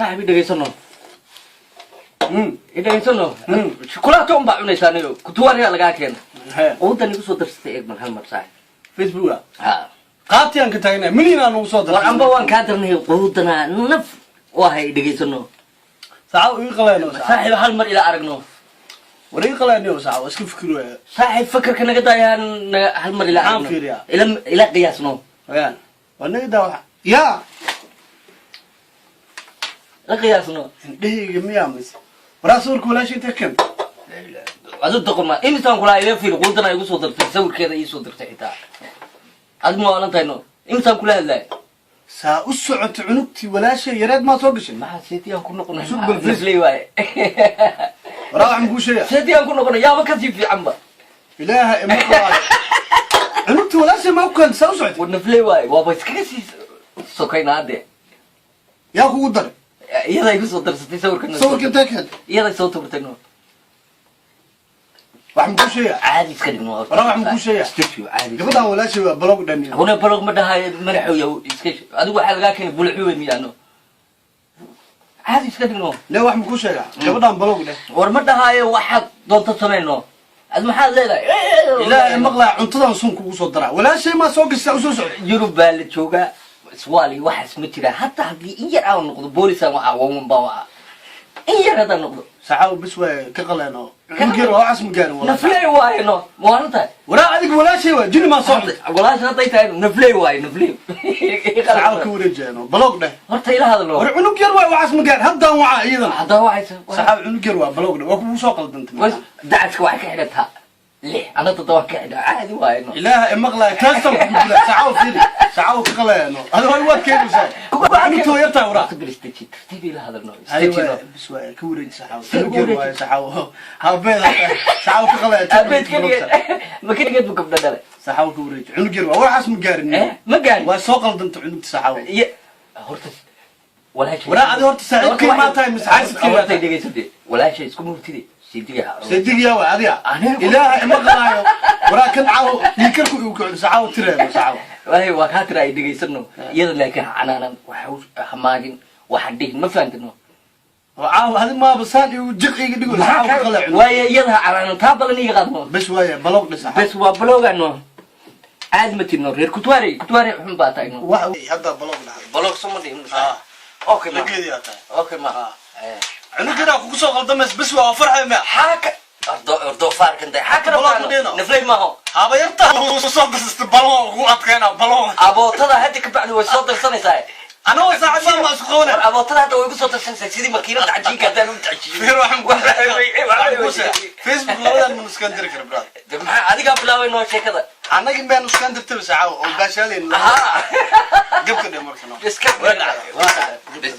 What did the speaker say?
Saaxiib, i dhegaysano, i dhegaysano. Shukulaato un baa cunaysaa niyo kutuwaariyaa lagaa keena. Udan igu soo darsatay, eeg bal hal mar, saaxiib. Facebooka? Ha. Qaabtiyaan ka taagnaa, milyan aan ugu soo War daray. Amba waan kaa darnay, quudana naf wahay, dhegaysano. Saaca ii qaleeno. Saaxiib, hal mar ilaa aragno. War ii qaleeno, saaca waa iska fikir waaya. Saaxiib, fakarka naga daayaan, hal mar ilaa Maxaan aragno. fiiriyaa? Ila qiyaasno. Wayaan waa naga daa waxa yaa. La qiyaasno. Indhahayga miyaa mise waraa sawirka walaasha intee keenta? Adu doqon ma imisaan kulaa? Ila fiir, quudana igu soo dartay, sawirkeeda ii soo dirtay xitaa. Adigu ma waalan tahay? No, imisaan kula hadlaay? Saa u socota, cunugtii walaasha yareed maa soo gashay? Maxaa seetiyaan ku noqonay? Sug bal. Nafley waaye. Waraa waxaan kuu sheegaa. Seetiyaan ku noqonay, yaaba kasii fiicanba. Ilaaha ima qaayo, cunugtii walaasha maa ku keenta saa u socotay? War nafley waaye, waaba iskaga sii sokaynaa hadde. Yaa kugu daray? Iyadaa igu soo darsatay sawirkan. Sawirka intee keenta? Iyaday soo tuurtay, no. Waxaan kuu sheegaa. Caadi iska dhigno. Waraa waxaan kuu sheegaa. Studio caadi. Gabadhaan walaasha waa block dhani. Huna block ma dhahayo, madaxooya iska. Adigu waxaa lagaa keenay bulxuwe miyaano? Caadi iska dhigno. Ne, waxaan kuu sheegaa, gabadhaan block dheh. War ma dhahaayo, waxaad doonto samayno. Ad maxaad leedahay? Ilaaha maqlaa, cuntadan sun kugu soo daraa. Walaashay maa soo gashay saa usoo socotay? Yurub baa la joogaa, iswaali waxaas ma jiraa. Hataa haddii in yar aan noqdo, boolisaan waxaa wawan baa waxaa in yar haddaan noqdo. Saxaawo, bis waay, ka qaleeno. Cunug yar waa waxaas ma gaarin walaa. Nafley waaye, no, maalan tahay. Waraa adiga walaashay waa jini maa soo cuntay? Walaasha hadday tahay, nafley waaye, nafley. Saxaawo, ka wareejayno, block dheh. Horta ila hadlo. War cunug yar waay, waxaas ma gaarin. Haddaan wacaa iyadana. Haddaa waxaysa. Saxaawo, cunug yar waa, block dheh, waa kugu soo qaldantay. Dacaska waxay ka xidhataa 6, ana 7 ka xidhaa, caadi waaye, no. Ilaaha imaqlaya, taastan kugu dila. Saxaawo, fiiri, saxaawo, ka qaleeno. Adiga hore waad keenaysaa, cunugta waa yartahay waraa. Horta bal istaji, tartiib ila hadalno. Hay. Istaji, no. Waay, bis waay, ka wareeji, saxaawo. Cunug yar waaye, saxaawo, habeed saxaawo, ka qaleeya. Aabeed keligeed ma keligeed bu gabdho dhalay? Saxaawo, ka wareeji, cunug yar waa, waxaas ma gaarin. Eh, ma gaarin. Waa soo qaldantay cunugta, saxaawo. Iyo horta walaashay. Waraa adi horta saaxiibkay maa tahay mise xaasidkay maa Horta tahay? dhegaysade, walaashay isku murtide sidiga. Sadigiya waa adiga. Aniga. Ilaaha ima qalaayo, waraa kan caawo dhiikarku igu kicin. Saxaawo, tireeno, saxaawo. Wallahi waa kaa tira, ay dhegaysano iyada, laakiin ha canaanan, waxa hamaagin, waxaan dhihin, ma fahantino? Oo caawo adi maaba saan igu jiq iga dhigo, saxaawo, ka qalaa cunug. Waaye, iyada ha canaanan, taa balan iga qaadmo. Bes waaye, block dhe, saxaawo. Bes waa block-gano, caadi ma tirno. Reer kutwaare, kutwaare xun baa tahay, no. Wax hadda block dhahay. Block soo ma dhihin? Ah. Okay ma. Lageediyaa tahay. Okay ma. Cunug yaraa kugu soo qaldamays, bes waa farxay ma. Xaaka doofaarkan day xaaka. Block ma dhihino. Nafley maaho. Haba yarta soo darsasta, block kugu adkayna, block. Abootada hadda ka bacdi way soo darsanaysaa. Anagoo saaxiib ma isku qabanay. War abootada hadda way ku soo darsanaysaa, sidii makiinada cajiinka haddaan u tajiyo. Fiir, waxaan ku Facebook labadan ma nuskaan diri kara, brother. De maxaa adigaa bilaabay noo sheekada? Annagin baa nuskaan dirtay saxaawo oo baashaaleen. Ahaa. Gabka dhe marka no. Iska Waa dhacday. Bes.